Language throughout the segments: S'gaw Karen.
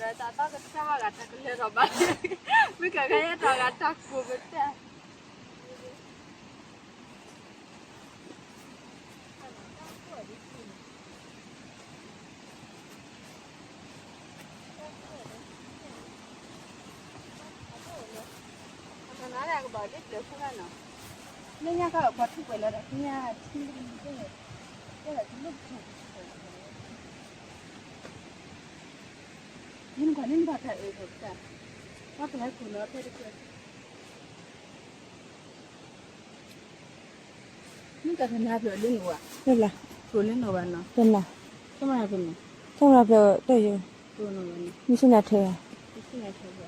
တၢ်သီကစၢ်ဂၤတၢ်ကလၢထီၣ်ဘၣ်, မ့ၢ်ကဂၤယဲၢ်တၢ်ဂၤတၢ်ကိၢ်ကတၢၢ် နကွၢ်န့ၣ်နကွၢ်တၢ်အၢၣ်ဖဲတၢ်, ဘၣ်ကလၢခိၣ်လီၤဖဲတကဲ, နကွၢ်တနၤဖျၢၣ်လၢနအိၣ်ဧါ, တလၢ, ခိၣ်လၢနအိၣ်ဘၣ်နီၤ, တလၢ, ကမၤဖျၢၣ်မ့ၢ်, ကမၤဖျၢၣ်တၢ်ယိာ်, မ့ၢ်ဆ့ၣ်နၤထဲဧါ, မ့ၢ်ဆ့ၣ်နၤထဲဧါ,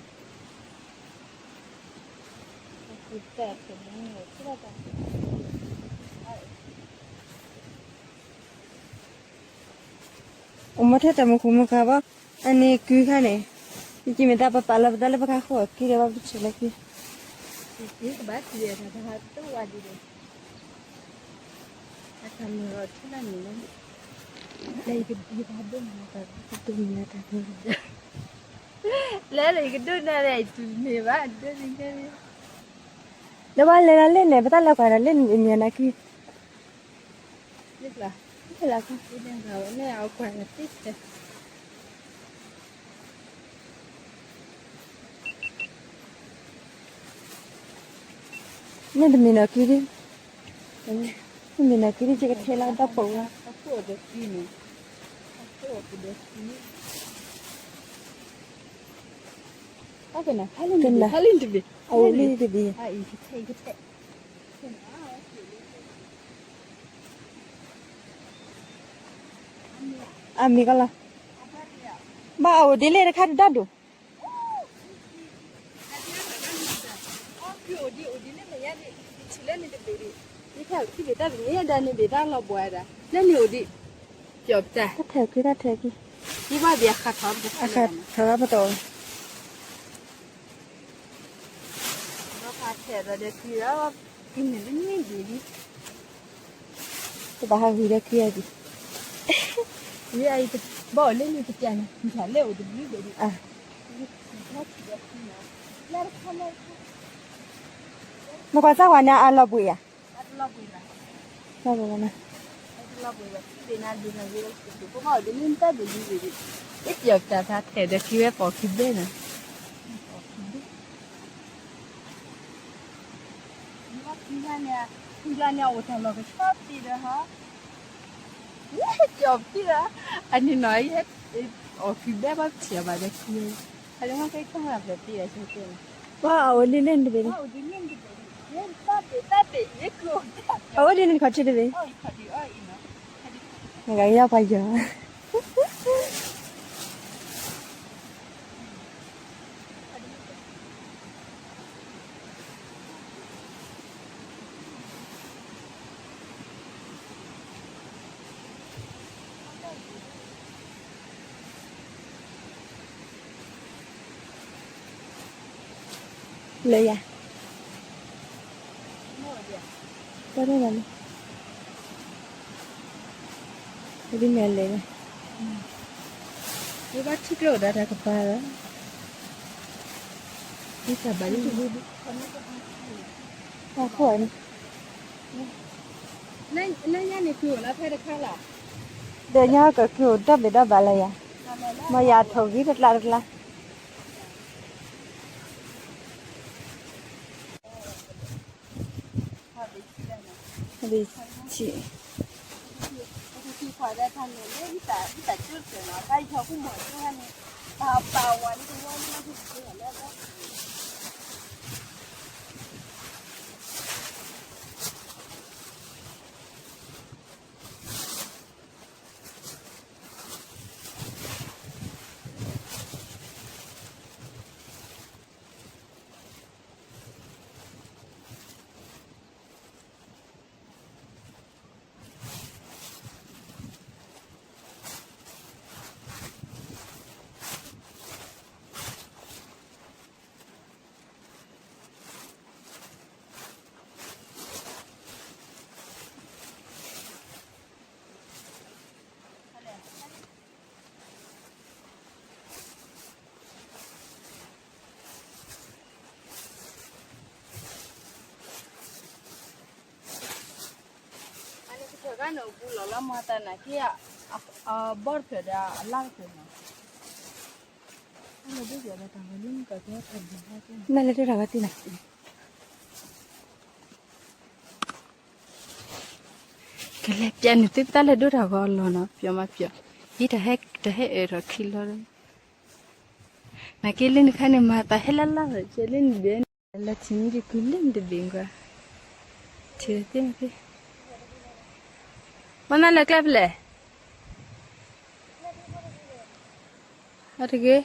အိၣ်မ့ၢ်ထဲတၢ်မုၢ်ဃုမုၢ်ဃါဘၣ်, အန့ၣ်ကုခါန့ၣ်, ယက့ၤမ့ၢ်တၢ်ပပာ်လီၤပသးလၢပကါဃိအကုဒီးဘၣ်ပထံၣ်လၢကု, ကဘၣ်ထံၣ်ဒီးတၢ်တဝါဒံးဒီး, အတၢ်မုၢ်လီၤထူလၢနံၤလၢ, လၢယကဒိၣ်နၤတၢ်, လၢယကဒိၣ်နၤလၢယတူၢ်န့ၢ်ဘၣ်, ဒိၣ်န့ၢ်, လၢဘၣ်လဲၤလၢလ့ၣ်န့ၣ် ပတၢ်လဲၤကွၢ်ဒီးလ့ၣ်န့ၣ်မ့ၢ်နၤက့ၤ လၢ်, လၢ်, န့ၣ်တမ့ၢ်နီၢ်ကံဒ်, မ့ၢ်နီၢ်ကံဒ်ယကထဲလၢဒီဖိဝဲ, အအိၣ်လံတဘ့ၣ်, အမ့ၢ်ကလီၤ, ဘၣ်အအိၣ်ဒ်လဲၣ်တခါဒၣ်ဒိၣ် လၢန့ၣ်အိၣ်ဒံး, တၢ်ထဲးက့ၤတၢ်ထဲးက့ၤ, အခးထီၣ်ပတီၢ်, တဘၣ်ဟးဂ့ၤဒီးခံဂၤဒံး, ဘၣ်အိၣ်လၢန့ၣ်တပျၢ်န့ၣ်, နကွၢ်စၢ်ဝဲန့ၣ်အလီၤဘှံးဧါ, လီၤဘှံးလီၤ, ပျီၢ်တၢ်ထဲးဒီးခံဝဲပိာ်ခံဘ့ၣ်န့ၣ်, ခံဂၤန့ၣ်, ခံဂၤန့ၣ်အိၣ်တၢ်လီၢ်ကဆီတံၢ်ဒီးဟီ, ပျီၢ်ပံလီၤ, အန့ၣ်နီၤ, အီၣ်ခံဘ့ၣ်ဘၣ်ဖျဲးဘၣ်ဒီးခံ, အလၢမ့ၢ်ကဲကမၣ်ဖျဲးတံၢ်ဒီးဆၢကဲန့ၣ်, ပှၤအအိၣ်ဒ်န့ၣ်တဘ့ၣ်, အအိၣ်ဒ်န့ၣ်တခီၣ်ထံးတဘ့ၣ်, နကယီပှၤယီၤ လၢယၤ, တၢ်ဒၣ်ဘၣ်လၢ, ဒ်မ့ၢ်လဲၣ်, မ့ၢ်ဘၣ်ထံၣ်ကျိၣ်ဒီးတၢ်ကပၤလီၤ, ဒ်တၢ်ဘၣ်လၢ, တၢ်ခိၣ်န့ၣ်, နညါန့ၣ်ကုၢ်အိၣ်လၢဖဲတခါလီၤ, ဒီးညါကကုၢ်အိၣ်ဒီဘ့ၣ်ဒီဘၣ်လၢယၤ, မ့ၢ်ယၤထိၣ်ဂံၢ်တကျါတကျါ ဘ့ၣ်ဆံး, နအိၣ်ဘူးလီၤလီၤမၤတၢ်နာ်က့ အဘီတဖျၢၣ်ဒီးအလါတဖျၢၣ်နီၤ, နလဲၤဒိတၢ်ဂီၤတံၢ်နီၤ, ကလဲၤပျဲနုာ်သုတၢ်လဲၤဒိတၢ်ဂီၤအလီၢ်နီၤ, ပျီမးပျီ, ဟံးတၢ်ဟဲ တၢ်ဟဲအၢၣ်ထီၣ်ခံလီၤ, နာ်က့လၢနခါန့ၣ်မၤတၢ်ဟဲလၢလါလီၤ ကဲလၢနဘဲ လၢထံမံတကုလၢနတဘ့ၣ်ကွၢ်, ထံသ့ၣ်မသ့ၣ်, မနလဲၤကျဲဖဲလဲၣ်, အတဂ့ၤ,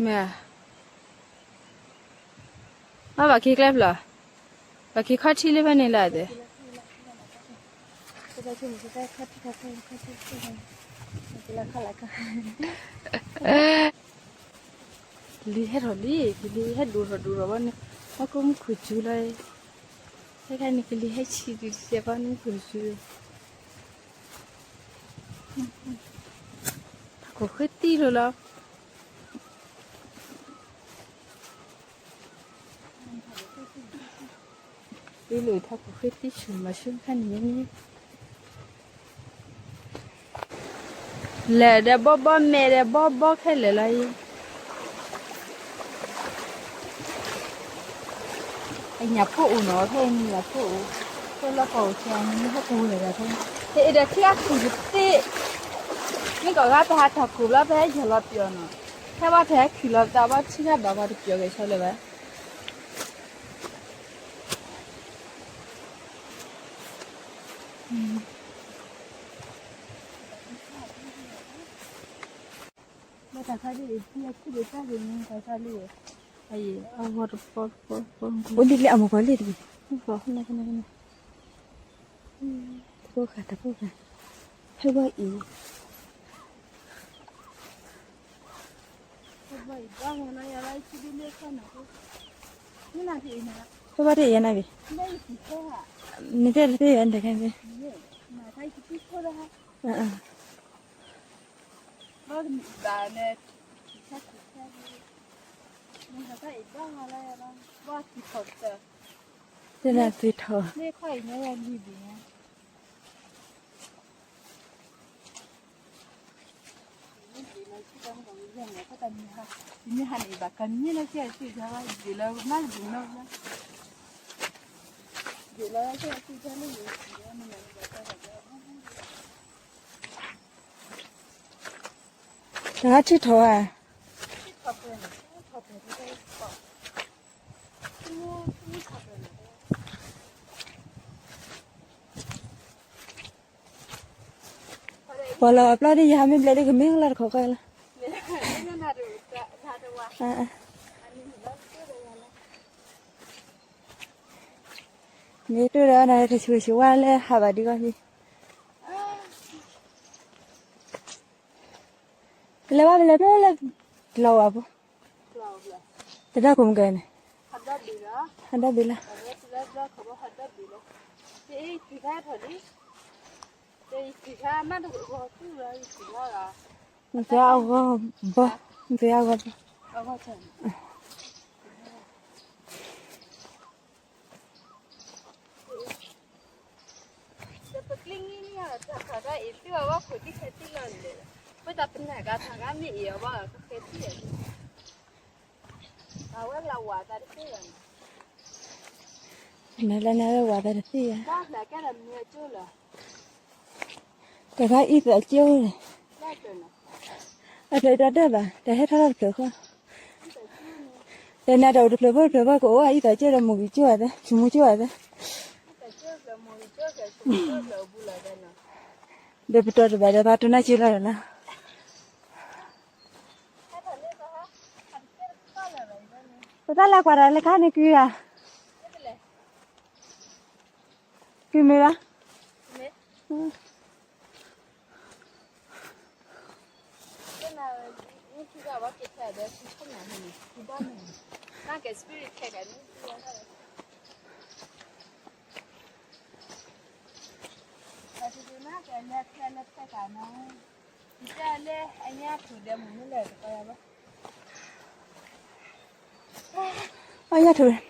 မ့ၢ်, အဘၣ်က့ၤကျဲဖဲလဲၣ်, ဘၣ်က့ၤခီထံလၢဖဲန့ၣ်လၢအသ့ ကလံၤဟဲထီၣ်လံ ကလံၤဟဲဒိၣ်ထီၣ်ဒိၣ်ထီၣ်ဘၣ်န့ၣ်, ဟီၣ်ခိၣ်မုၢ်ခိၣ်စူၤလီၤ, ဟဲခါန့ၣ်ကလံၤဟဲဆံးဒုးစဲးဘၣ်န့ၣ်မုၢ်ခိၣ်စူၤ, ထးခိၣ်ဃ့တံၢ်လိာ်လီၤ, တံၢ်လိာ်ထးခိၣ်ဃ့တံၢ်ဆူၣ်မၤဆူၣ်ခါန့ၣ်န့ၣ် လဲၤဒီးဘီဘီမဲာ်ဒီးဘီဘီခဲလၢာ်လီၤအံၤ, အညၣ်ဖိအိၣ်နီၤ ဖဲအံၤညၣ်ဖိအိၣ်, ဖဲလီၤကီၢ်အိၣ်ဆံးအမုၢ်ဟဲပူၤလဲၤဒီးဖဲ, ဖဲအံၤဒီးထံဂၤခုၣ်တသ့, မ့ၢ်ကီၢ်ဂၤပဟးထီၣ်ခိၣ်ဘျီပဟဲယီၢ်လီၤပျီနီၤ, ဟဲဘၣ်တဟဲခုၣ်လီၤသးဘၣ်ထံဂၤဘၣ်ပှၤတပျီၤဂဲၤဆီလၢၤဘၣ် ဘၣ်တၢ်ခါဒ်အံၤ ထံအခုၣ်ဒိၣ်တၢ်ဂ့ၤန့ၣ် တၢ်ခါလံ, အယံၤ အဂီၢ်တပီတပီတပီ, အိၣ်လံလံအမိၢ်ကီၤလံတဘ့ၣ်, တဖိဃာ်တဖိဃာ်, ဟဲဝဲအံၤ, ဟဲဝဲတ့ၢ်ယဲနၤဘ့ၣ်, နတဲတ့ၢ်ယဲနၤခဲန့ၣ်, တၢ်သ့ထီၣ်, တၢ်ထံထီၣ်ဧါ, ပှၤလီၤအပျီဒ်ယၤမ့ၢ်ဘျဲးဒ်ကမ့ၢ်လၢတခီကီလီၤ, မ့ၢ်တိၢ်ဒီးနၤတဆူၣ်ဆူၣ်ဝါလၢဟးဘၣ်ဒံးဂီၢ်လံ, လဲၤဘၣ်ပလဲၤဖဲလၢ လီၤဝါဖိ, တဒါကိးမုၢ်ကဲန့ၣ်, ဟးဒီဘ့ၣ်လီၤ, မ့ၢ်အဂီၢ်ဘီ, မ့ၢ်အဂီၢ်ဘီ, ဒီးပကျ့နံၣ်န့ၣ် တၢ်ခးတၢ်အံၤ သုအဝဲခိၣ်ဒံခဲတံၢ်လီၤလဲၣ်, ပတၢ်ပနၢ်ဂၤတၢ်ဂၤမ့ၢ်အံၤအဝဲကခဲတံၢ်, အဝဲလၢဝၤသးတသ့လီၤ, မ့ၢ်လၢနဝဲဝၤသးတသ့ဧါ, ဘၣ်လၢကဲဒီးမ့ၢ်အကၠိလီၤ, တၢ်ခါအံၤသးကၠိန့ၣ်, အဖျၢၣ်တၢ်တၢ်ဘၣ် တၢ်ဟဲထီၣ်တဖျၢၣ်ဃီ, တၢ်နၤတၢ်အိၣ်တဖျၢၣ်ဖိတဖျၢၣ်ဘၣ်ကအိၣ်အံၤသးကၠိဒီးမုၢ်ဂံၢ်ကၠိအသး ဆိမိၣ်ကၠိအသး, ဒီးပတီၢ်တဘၣ်ဒီးပှၤတိၢ်နါကၠိလီၤလီၤ, ပတၢ်လဲၤကွၢ်တၢ်လၢခါန့ၣ်ကုၤဧါ, ကုၤမ့ၢ်ဘၣ်, အညါထူၣ်,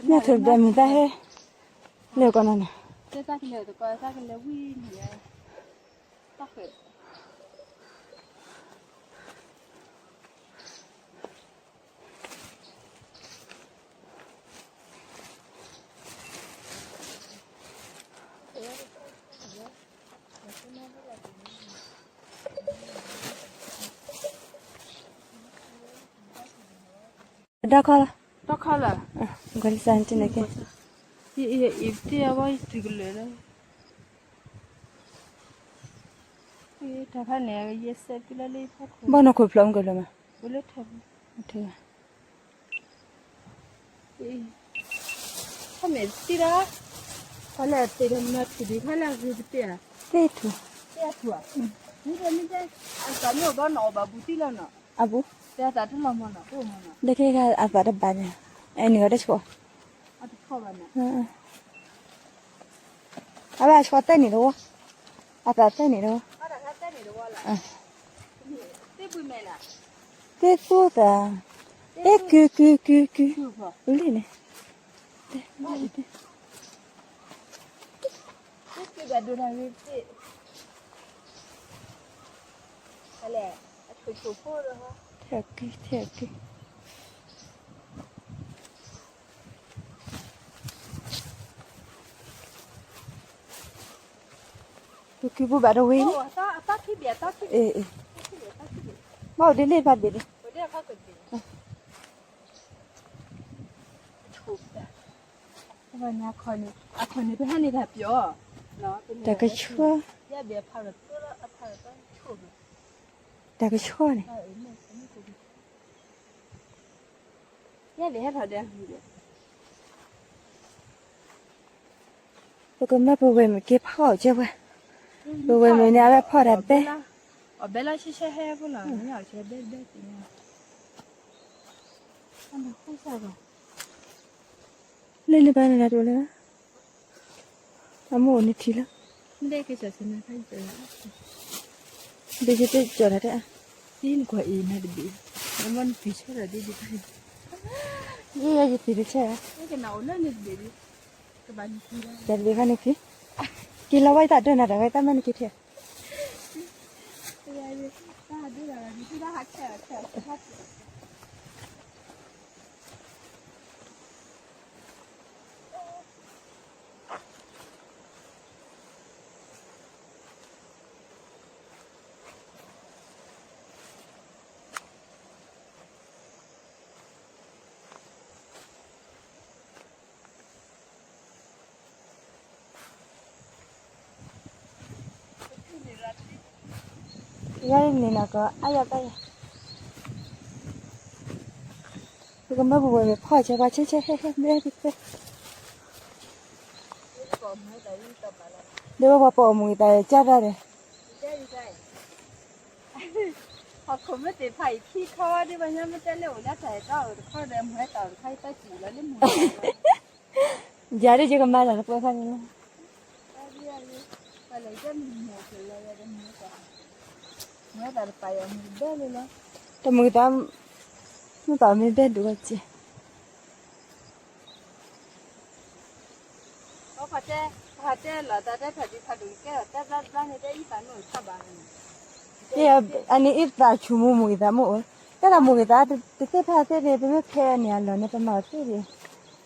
ညါထူၣ်ဒီးမုၢ်သးဟဲ, လဲၤကီးနၤနီၤ, တဲတၢ်ကလဲၤတကီ တၢ်ကလဲၤဝံၤန့ၣ်, တၢ်ဃဲး ဒီခီလီၤ, ဒီခီလီၤ, ကွၢ်လံစၢ်တနၢ်က့, ယအံၤတ့ၢ်အဂီၢ် ယတုၤကလၢာ်လၢ, တၢ်ဖးန့ၣ် ယစဲးပလီလၢယဖီခိၣ်, ဘၣ်နီၢ်ခိၣ်ဖျိးမုၢ်ကဖျိးမး, အိၣ်လၢထၢၣ်, ခီမ့ၢ်တံၢ်ဒၣ်, ခီလဲၣ်တ့ၢ်ဒီးမၤထူၣ်ဒံး ခီလဲၣ်ဂ့ၤပတ့ၢ်ဧါ, တ့ၢ်ထူၣ်, တ့ၢ်ထူၣ်ဧါ, မ့ၢ်တဲမ့ၢ်တဲ, အသးမ့ၢ်အိၣ်ဘၣ်နီၤ အီၣ်ဘၣ်ဘူးတံၢ်လီၤနီၤ, အဘူး, တဲအသးတလီၤမီၤနီၤ, အိၣ်မီၤနီၤ, လၢခံဂၤအသးတဘၣ်န့ၣ်, အဲန့ၣ်ဂီၤတဆိၣ်, အတဆိၣ်ဘၣ်နီၤ, အဘၣ်ဆိၣ်တဲန့ၣ်တဝီ, အသးတဲန့ၣ်တဝီ, သ့ၣ်သူသး, တဲကုကုကုကု, လံန့ၣ်, ထဲးက့ၤ, ထဲးက့ၤ, ပကံပူၤဘၣ်တဝ့ၢ်န့ၣ်, ဘၣ်အိၣ်ဒ်န့ၣ်ဘၣ်ဒ်န့ၣ်, အခီၣ်န့ၣ် ပဟဲန့ၣ်တၢ်ပျီ, တၢ်ကဆှီ, တၢ်ကဆှီန့ၣ် ပကမၢပဝဲၢ်မုၣ်က့ၤဖီအီၣ်ကဲဝဲ, ပဝဲၢ်မုၣ်န့ၣ် အဝဲဖီတၢ်ဘဲ, အီၣ်ဘဲလီၤဆှဲဆှဲဟဲဖိလီၤ, မ့ၢ်အီၣ်ဆှဲဘဲဘဲတ့ၢ်, လၢန့ၣ်ဘၣ်န့ၣ်တၢ်တအိၣ်လၢၤဘၣ်, အမိၢ်အိၣ်န့ၣ်ထံၣ်လီၤ, ဒ်ယတကၠီၣ်တၢ်တဲ, နကွၢ်အံၤနတဘ့ၣ်, နမ့ၢ်နပျံၤဆၢဒီးဒ်ဒ်, ယဲယတံၤတဆၢ, တၢ်တဘ့ၣ်ခါန့ၣ်က့ၤ, က့ၤလီၤဝဲတၢ်ဒိးနၤတၢ်ဝဲတၢ်မ့ၢ်နက့ၤထဲ ယၤန့ၣ်နီၤကီး အါယၤတၢ်ယၤ, ပကမၢပဝဲၢ်မုၣ်ဖီအီၣ်ကဲပှၤဆဲဆဲဟဲဟဲဘဲတဖဲ, ဒ်ဝဲပှၤပိာ်မုၣ်အသးကၢ်တၢ်ဒီး ဟီၣ်ခိၣ်မ့ၢ်သ့ၣ်ဖးအံၤခံခီဒ်ပှၤညီမ့ၢ်တဲလၢအိၣ်လၢတၢ်အဲၣ်တီအိၣ်တခီဒီး မုၢ်ဟဲတၢ်အိၣ်တခီအံၤတၢ်စံၣ်လီၤလၢမုၢ်, ယၤဒ်ယကမၤတၢ်တပှဲၤခါန့ၣ်လီၤ, ပှၤလဲၤကဲမုၢ်မုၢ်လီၤဒီးမုၢ်ဟဲတၢ်, မုၢ်ဟဲတၢ်တပာ်ယၤမုၢ်ဘဲလၢလီၤ, တမုၢ်သး, မုၢ်သးမ့ၢ်ဘဲဒိၣ်ဝဲကဲ ပှၤတဲလီၤတၢ်တဲဖးဒံဖးဒိၣ်ကဲလီၤ တၢ်ဘျါတဘျါန့ၣ် တဲအံသးမ့ၢ်အိၣ်ထီၣ်ဘၣ်န့ၣ်, အန့ၣ်အံသးဆူၣ်မူမူဂ့ၤသးမ့ၢ်အိၣ်, တၢ်ဒီးမူဂ့ၤသးတသ့ၣ်ဖးသ့ၣ်န့ၣ် ပမ့ၢ်ဖဲအန့ၣ်အလီၢ်န့ၣ် ပမၤအီၤသ့ၣ်ဒံး,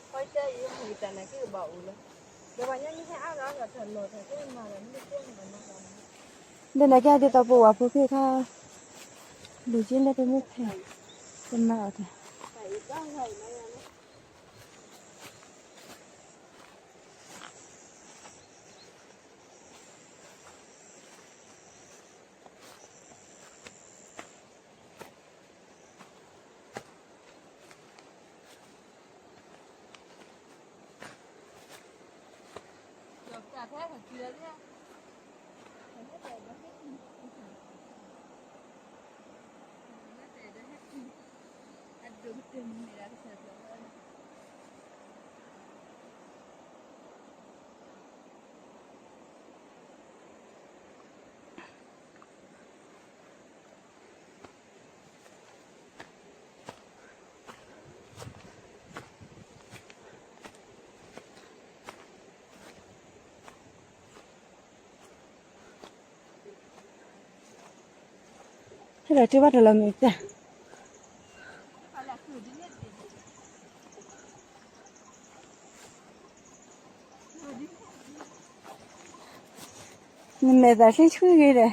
ပှၤတဲအံမူဂ့ၤသးနာ်က့ကဘၣ်အိၣ်လီၤ, ဒီးပှၤညီမ့ၢ်ဟဲအါဂၤအါဂၤတၢ်လီၢ်တၢ်ကဲမၤလီၤမ့ၢ်ကဲမၤလီၤမ့ၢ်, ဒီးနာ်က့ဒ်သိးပဝဲပူၤဖ့ၣ်ခါ, လူၤက့လၢပမ့ၢ်ဖဲ, ပမၤအီၤတၢ် ဟဲဒီးတဲဘၣ်တလီၤမ့ၢ်တၢ် နမဲာ်သးချ့ဆှံဂ့ၤ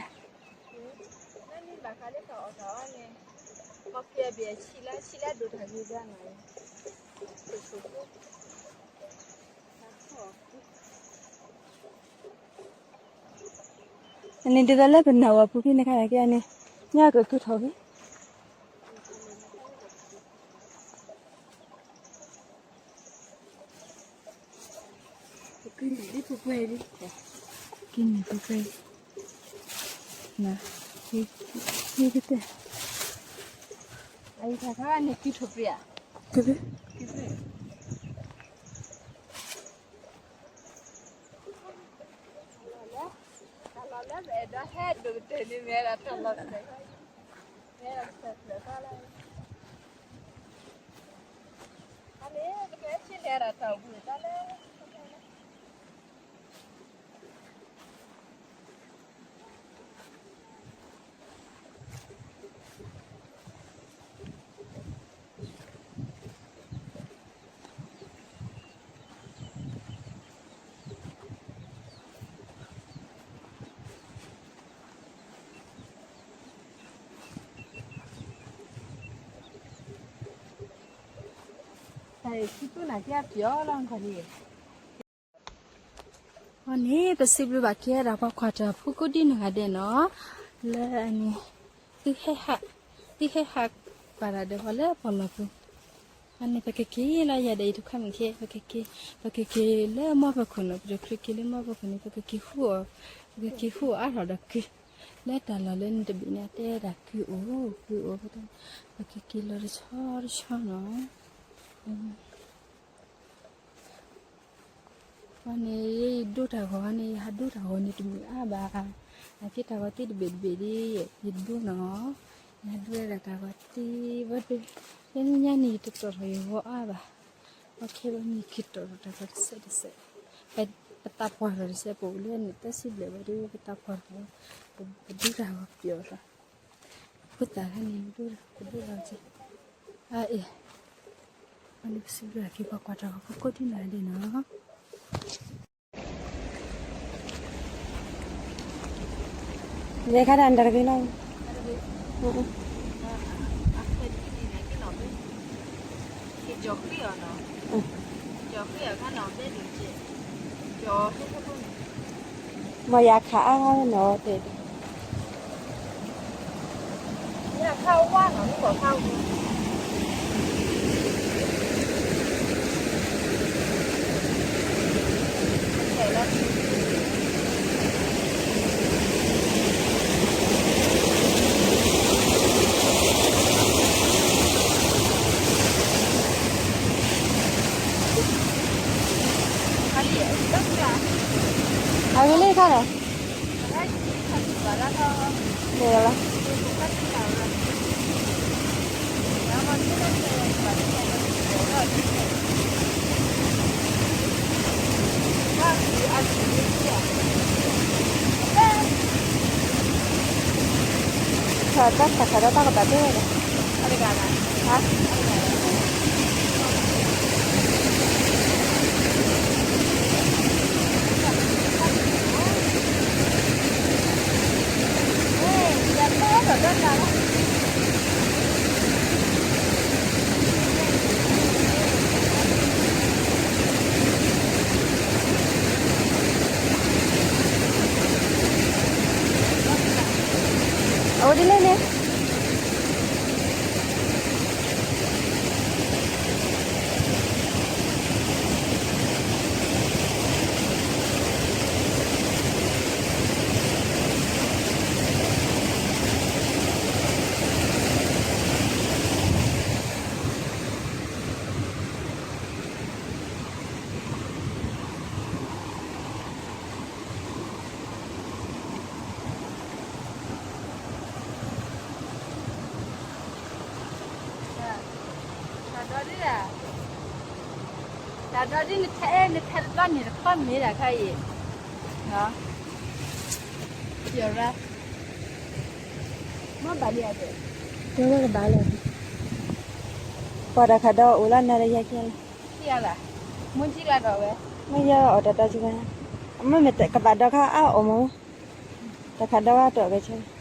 ဒီး န့ၣ်ဒ်သိးလၢပနၢ်ဝၤပူၤဖဲန့ၣ်ခါန့ၣ်ကဲန့ၣ် ညၣ်ကကၢထီၣ်ဂ့ၤ ကံန့ၣ်ပှဲၤပှဲၤ န ကံကတဲ အံၤခါခါန့ၣ်ကံထိၣ်ပြံဧါ ကံ တၢ်လီၢ်လၢပအဲၣ်ဒိးဟဲဒိၣ်ကတၢၢ်န့ၣ်မ့ၢ်ဒၣ်တၢ်လီၢ် မ့ၢ်ဒၣ်ကစၢၢ်ဖျၢၣ်သီလၢ အန့ၣ် ပကဲဆ့လဲၤဒၣ်တၢ်အိၣ်ဘှံးသီလၢ တၢ်အံၤ ဆူတိၢ်နၤက့အပျီလီၤခီန့ၣ် အန့ၣ် ပစံးဘျုးဘၣ်က့ၤဒၣ်ပှၤကွၢ်တၢ်ဖိကိးဒံနီၢ်ဂၤဒဲးနီၤ, လၢအန့ၣ် သုဟဲဟး သုဟဲဟးကွၢ်တၢ်ဒီးပှၤလၢပီၣ်လဲၣ်ပူၤ, အန့ၣ် ပကက့ၤလၢယၤဒီးအံၤတခီမ့ၢ်က့ ပကက့ၤ ပကက့ၤလၢမီၢ်ပခိၣ်နီၤ, ပတချုးက့ၤလၢမီၢ်ပခိၣ်န့ၣ် ပကက့ၤဟူးအီၣ် ပကက့ၤဟူးအီၣ်အါထီၣ်ဒီးကုၢ်, လၢတၢ်လီၢ်လၢနတဘ့ၣ်န့ၣ် အတဲဒၣ်ကုၢ်အိၣ် ကုၢ်အိၣ်, ပကက့ၤလီၤတဆီတဆီနီၤ. အန့ၣ် ယဒိတၢ်ဂီၤန့ၣ် ယဟးဒိတၢ်ဂီၤန့ၣ်တမုာ်အါဘၣ်, အက့တၢ်ဂီၤသ့တဘ့ၣ်တဘ့ၣ်ဒ် ယဒိနီၤ, ယဟးဒိဝဲဒၣ်တၢ်ဂီၤသ့ဝဲဒၣ်, ယဲန့ၣ်ညါန့ၣ် ယတတီၣ်ထီၣ်ယဂီၤအါဘၣ်, အခဲဘၣ်န့ၣ် က့ၤတီၣ်ထီၣ်တၢ်ဂီၤတစဲးတစဲး, ပသးပှၢ်ထီၣ်တစဲး ပအိၣ်လၢန့ၣ် သၢဆံဘျဲၣ်ဝဲဒၣ် ပသးပှၢ်ထီၣ်, ပဒိတၢ်ဂီၤပျီၣ်ထီၣ်, ဖိသၣ်ခါန့ၣ် ဒိတၢ် ပဒိတၢ်ဂီၤက့, အအံၤ အန့ၣ်ပစံးဘျုးက့ၤပှၤကွၢ်တၢ်ဂီၤဖိကိးဒံနီၢ်ဂၤဒဲးနီၤ. လဲၤခါတၢ်တၢ်တဂ့ၤလီၤ. မ့ၢ်ယခးအါအါနီၤတဲ အဂ့ၤလၢခါန့ၣ် လဲၤလီၤ. တၢ်ခးတၢ်ခးဒီးတၢ်ကပၤတဲဝဲဒၣ် ဟါ အဝဲဒ်လဲၣ်န့ၣ် တၢ်ဒီဒ်, တၢ်ဒီဒ်နထဲအဲ နထဲတဘျီန့ၣ်တခီမ့ၢ်ဒၣ်ခါအံၤ, ယရၢ, ဘၣ်လံ, တဲဝဲကဘၣ်လီၤ, ပှၤတၢ်ခးဒီးအိၣ်လၢနၤဒီးယၤကဲလီၤ, မ့ၢ်ယၤအီၣ်တၢ်တၢ်ကဘၣ်, မ့ၢ်မ့ၢ်ကဘၣ်ဒီးခါအါအီၣ်မး, တၢ်ခးဒီးဝဲတီၢ်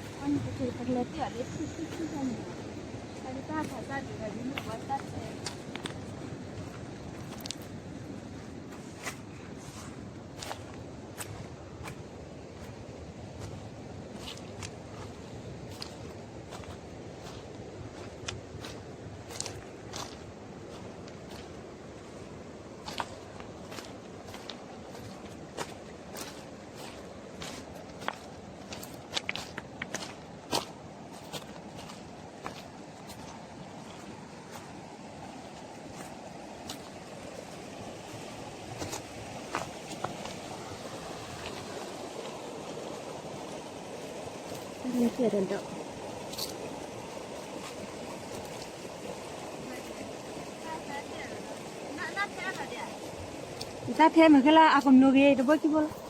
ကဲဆၢ တၢ်ဖဲမ့ၢ်ကလၢ အကမျူးဂ့ၤတဘိခံဘိလီၤ.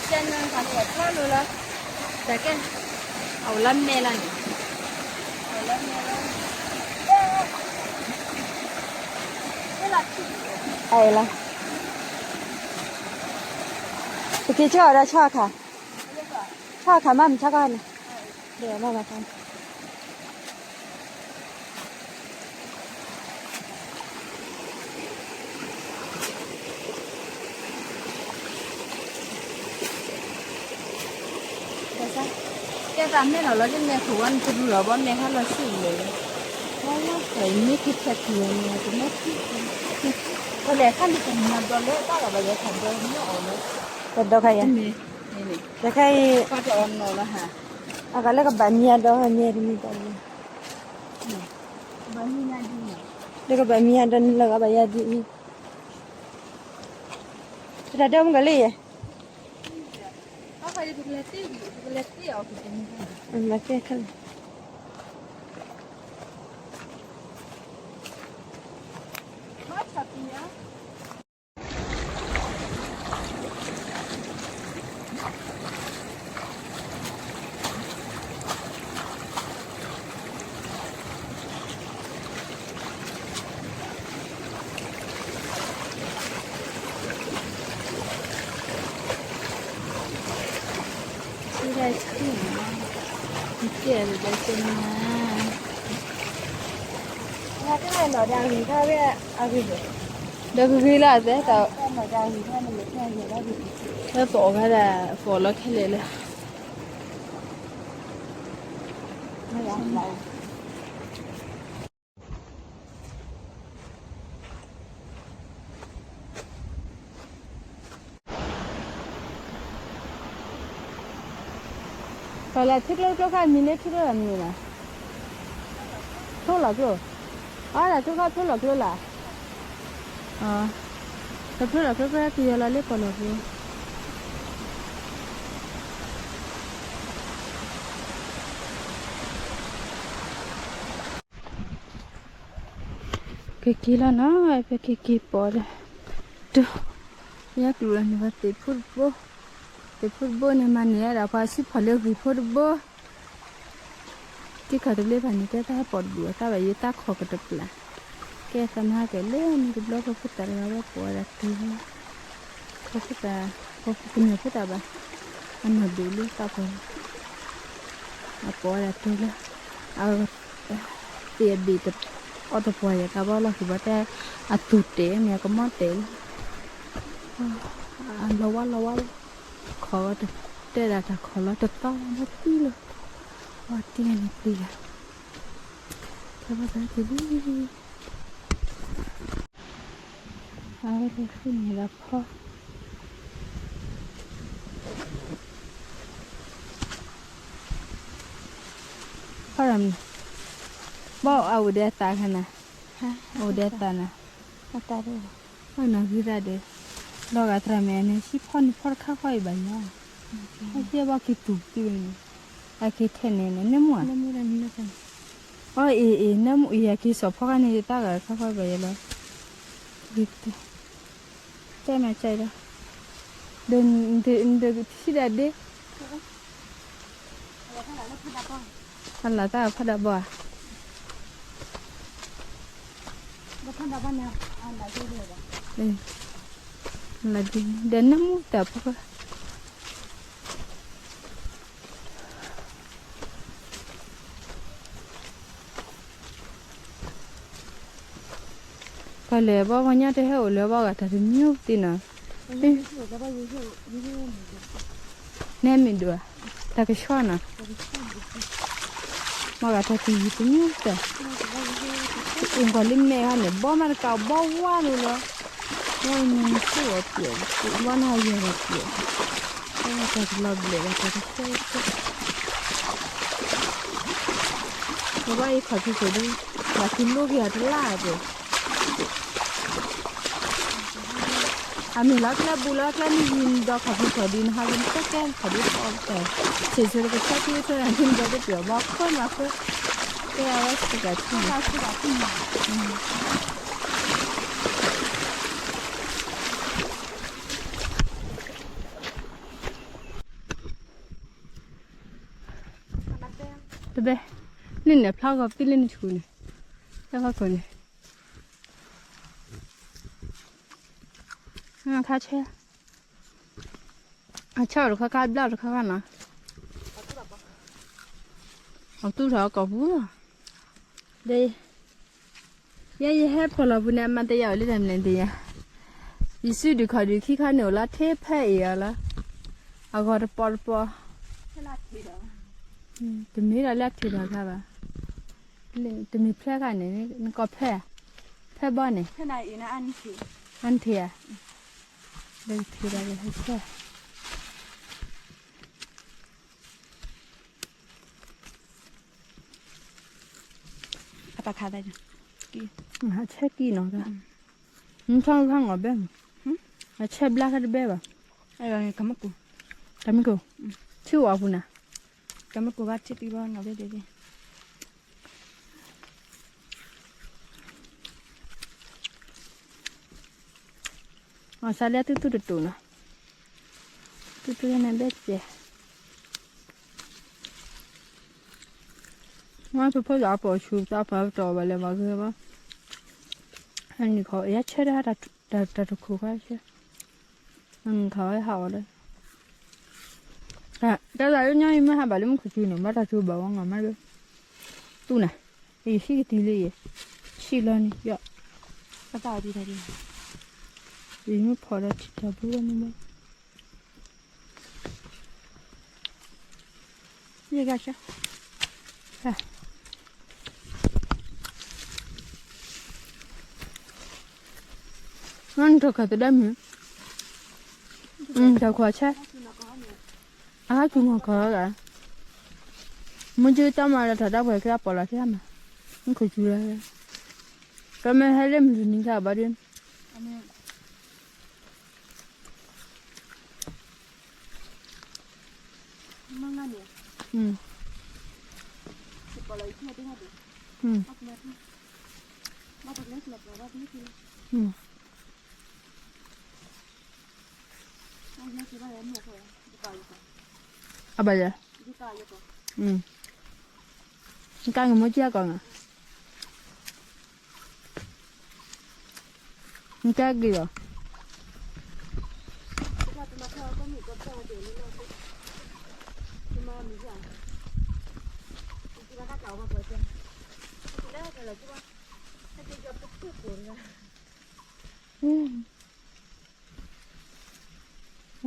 ကဲနၤသးလီၤထီၣ်လိၤလီၤ, တၢ်ကဲ, အအိၣ်လၢမဲလီၤန့ၣ်, အလီၤ, ပက့ၤဆၢအီၤဒီးဆီအခါ, ဆီအခါမ့ၢ်မ့ၢ်ဆီကီၢ်န့ၣ်, ဒ်မ့ၢ်မ့ၢ် ကဲသးမဲလီၤလီၤ တမဲခိၣ်ဝဲန့ၣ် တရူးလီၤဘီမဲဟါလီၤဆူၣ်လဲၣ်, မ့ၢ်ကဲခဲထူၣ်န့ၣ် တမဲ, ပလဲၤခါန့ၣ်တမံၤဒီးလၢတၢ်လီၤဘၣ်ယဲခါဒီးမ့ၢ်အီၤလီၤ, တၢ်ဒီခါအံၤ, တၢ်ခါအံၤ, အဂၤလၢကဘၣ်မံၤအဒီးမံၤတမံၤဒီး လၢကဘၣ်မံၤအဒီးနလၢကဘၣ်ယၤဒ်အံၤ, တၢ်ဒၢမုၢ်ကလံၢ်ယဲ, မၤကဲခဲလၢာ် ဒီးကဂ့ၤလၢအသး, ပအီၣ်ဂၤဒၣ် ပအီၣ်လီၤခဲလၢာ်လၢ ပှၤလၢထံကျိတကျိခါ မံၤလၢထံကျိလီၤမံၤလီၤ, ဖျိလီၤကျိ, အဒၣ်ထံခါဖျိလီၤကျိလီၤ, တဖျိလီၤကျိ ကယီၤလီၤလၢပှၤလီၤကျိ ကက့ၤလီၤနီၤ, ဖဲကက့ၤပိာ်ဒီး, ဒိ, ယကျိၤလီၤန့ၣ် ပှၤသ့ၣ်ဖိတဘိ, သ့ၣ်ဖိတဘိန့ၣ် မၤန့ၢ်ဝဲဒၣ်ပှၤဆံဖီၣ်လၢဂံၢ်ဖိတဘိ, တံၢ်ခီၣ်တဘျ့ဘၣ်န့ၣ် တဲသးဟဲပိာ်တဘူၣ်အသးဘၣ် ယသးခီၣ်ကတပျၢ်, ကဲသးမၤဟါကလဲၤန့ၣ်တဘျီ ဖိဖိသၣ်တဂၤဝဲပိာ်ဝဲဒၣ်တုၤလၢ ဖိဖိသၣ်, ပှၤကညီဖိသၣ်ဘၣ်, အနီၢ်ဒုးလၢသးပှၢ်လီၤ, အပိာ်ဝဲဒၣ်တုၤလၢ, အ, သ့ၣ်အဘ့ၣ်, အီၣ်တပှၢ်ယဲၢ်ကဘီလီၢ်ခံဘီတဲ, အသူၣ်တဲာ်မ့ၢ်အကမီၤတဲာ်လံ, အလီၤဝါလီၤဝါလီၤ, ခီၣ်ဝဲတတဲဒၣ်တၢ်ခီၣ်လီၤတသီလီၤ မၤသံလီၤ, ဝါတံၢ်န့ၣ်ပျံၤလီၤ, ခဲဘၣ်သးက့ၤလံ အဝဲသ့ၣ်ဃုန့ၢ်ဒီးဖီ, ဘၣ်အအိၣ်ဒီးအသးခါနၤ, အိၣ်ဒီးအသးနၤ, အနီၢ်ဂံၢ်သၣ်ဒီး, လီၤဂာ်သရၣ်မုၣ်န့ၣ် ဟံၣ်ဖီၣ်န့ၣ်ဖီၣ်တခါဃီအံၤဘၣ်ယၤ, အဟံၣ်ဘၣ်က့ၤသူၣ်သံဝဲန့ၣ်, အက့ၤထဲန့ၣ်န့ၣ် နၢမူဧါ, အီၤအ့ၣ်အ့ၣ် နၢမူအံၤ အက့ၤစိာ်ဖီခါန့ၣ် ယသးဂာ်တခါဃီဘၣ်ယၤလီၤ, တဲမၤကၢလီၤ, ဒီးထံၣ်ဒၣ်ဒ့ အလီၤသးဖးဒးဘီဧါ, ဒီးနၢမူတၢ်ဖီ ပှၤလဲၤဘီပှၤညါတဟဲအိၣ်လၢဘီဂာ်တၢ်တမံၤသ့ၣ်နီၤ, နဲမ့ၢ်ဒိၣ်ဧါ, တၢ်ကဆှီနီၤ, ဘီဂာ်တၢ်တယံၤတမံၤတၢ်, အ့ၣ်ကီၢ်လၢမဲာ်ဟါန့ၣ် ဘီမၤတကးဘီဝါလိၤလီၤ, ဘီနၤနဆိၣ်အီၤပျဲၢ်, ဘီနၤယဲၢ်အီၤပျဲၢ်, တၢ်တလီၤဘျဲၣ်ဘၣ် တၢ်တဆှီ ကဘၣ်အံၤခီၣ်ဖံးခိၣ်ဒုး, ဘၣ်သုလိက့ၤအီၤတလါအပှဲၤ, အမ့ၢ်လီၤကျဲဘူးလီၤကျဲမ့ၢ်ယံၤဒီးခီၣ်ဖံးခိၣ်ဒုး နဟးက့ၤနဆၢကဲခီၣ်ဒုးဖီအီၤပှဲၤ, ဆံးဆံးတကဆှီက့ၤထွဲနၤက့ၤနဒီးတပျဲၢ်ဘီခွဲမၤခွဲ, ကဲအဝဲစကၤထံ တဘဲ, န့ၣ်န့ၣ် ဖျါဂီၤပံလၢနဆူၣ်န့ၣ်, တၢ်ဖီခိၣ်န့ၣ်, ခါဆဲ, အဆဲအီၤတခါခါဘျါတခါခါနီၤ, အတူၢ်ထီၣ်အကီၢ်ပူၤလီၤ, ဒီး ယဲယဟဲဖီၣ်လီၤပူၤန့ၣ် အမၤတယာ်အိၣ်လၢတၢ်မနုၤတယၤ, ယစုဒုးခီၣ်ဒုးခံခါန့ၣ်အိၣ်လီၤ ထဲဖဲအံၤအီၤလီၤ, အဂီၤတပီၤတပီၤ, တမ့ၢ်ဒီးလၢအထံၣ်တၢ်ခါဘၣ်, တမ့ၢ်ဖျဲခါန့ၣ် နကီၢ်ဖဲ, ဖဲဘီန့ၣ်, အနထံၣ်ဧါ, ဒီးထံၣ်ဒီးဟဲဆဲ အပာ်ခါသး, အဆဲကံနီၤ, နဆီခါငီၤဘဲ, အဆဲဘျါခါတဘဲဘၣ်, တမ့ၢ်ကိၣ်, ထံအိၣ်အပူၤနၤ, တမ့ၢ်ကိၣ်ဘၣ်ထံသံဘၣ်နီၤဘဲဒဲး, အစးလၢသူသူတတူၢ်နီၤ, သူသူန့ၣ်ဘဲစဲး မ့ၢ်ပဖိလၢအပိာ်ဆူးသးပှၤပတီၢ်ဘၣ်လဲၤမၤဂ့ၤဘၣ်, အနံၣ်ခီ ယဆဲဒၣ်တၢ်တခိၣ်ခါဆဲ, အနံၣ်ခီဝဲဟးအီၤလၢ, တၢ်သးလၢညီအံၤမ့ၢ်ဟးဘၣ်လၢမူခိၣ်စူၤန့ၣ် ဘၣ်တၢ်စူၤဘၣ်ဝဲငီၤမးလၢ, တူၢ်နၤ, ယဟံၣ်ကတုၤလၢယဲ, ဆံးလီၤန့ၣ်, ယမ့ၢ်ဖီၣ်ဒီးထံၣ်တၢ်ဘုလီၤန့ၣ်ဘၣ် ယကဆၢ, နထီၣ်ခီၣ်သဒါမုၢ်, တၢ်ခွါဆဲ, အဟးဆူမီၤခီဂၤ, မုၢ်ကၠုတၢ်မၤလၢထီၣ်တၢ်ပှဲၤကျါပီၣ်လီၤထဲမး, မုၢ်ခိၣ်ဆူလီၤ, ကမ့ၢ်ဟဲလၢမုၢ်တနံၤခါဘၣ်ဒီး အဘၣ်ယဲ, နကါငမ့ၢ်ကၠီကီၢ်နၤ နကဲက့ၤလီၤ,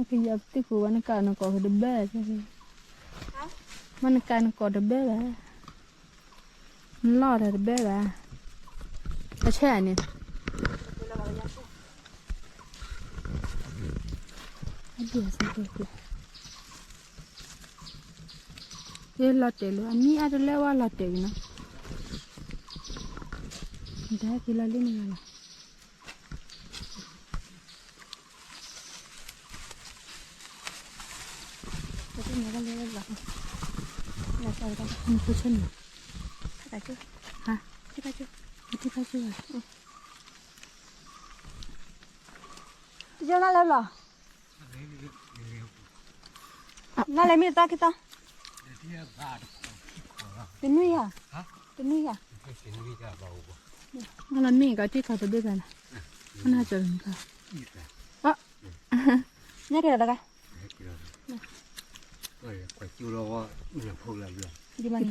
ကယီပတံၢ်ဃိဝဲ နကါနကီၢ်ကတဘဲ, မ့ၢ်နကါနကီၢ်တဘဲဘၣ်, နလီၢ်တၢ်တဘဲဘၣ်, အဆဲန့ၣ် ယလီၤတဲာ်လီၤ အမံၤအါတလဲဝဲလီၤတဲာ်ဝံၤနီၤ, တဟဲက့ၤလီၤလံမ့ၢ်လီၤ. ပတမ့ၢ်ကလဲၤလီၤ. နဖိဆၢန့ၣ်. ဟါ. တယိနလဲၤလီၤ. နလဲၤမ့ၢ်တၢ်က့ၤတၢ်. တနွံယၤ. တနွံယၤ. နလီၤမ့ၢ်ကတံၢ်ခီတဘ့ၣ်ဘၣ်နၤ. နကၠီၤလီၤနခါ. ညါက့ၤလီၤတဂၤ.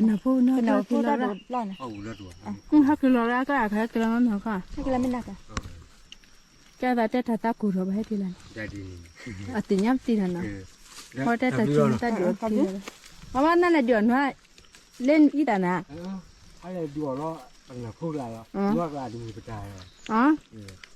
နဖိနဖိတၢ်ဒိးလီၢ်န့ၣ်. ဟဲက့ၤလီၤလၢအကၢ်အခါ ဟဲက့ၤလီၤမ့ၢ်မ့ၢ်ခါ. ဟဲက့ၤလီၤမ့ၢ်နၤကါ. ကဲသးတဲထီၣ်တၢ်ကူၣ်ထီၣ်ဘၣ်ဟဲက့ၤလီၤန့ၣ်. အသ့ၣ်ညါပတံၢ်နီၤနီၤ. ဖီတဲတၢ်ထံၣ်တၢ်ဒုးအီၣ်ခံလီၤ. အဝဲနလဲၤဒုးအီၣ်နွါ လၢအံၤတၢ်နၤ. အလဲၤဒုးအီၣ်လီၤ ပနၢ်ဖိကလါလီၤ နွါကလါတမံၤပတၢ်လီၤ.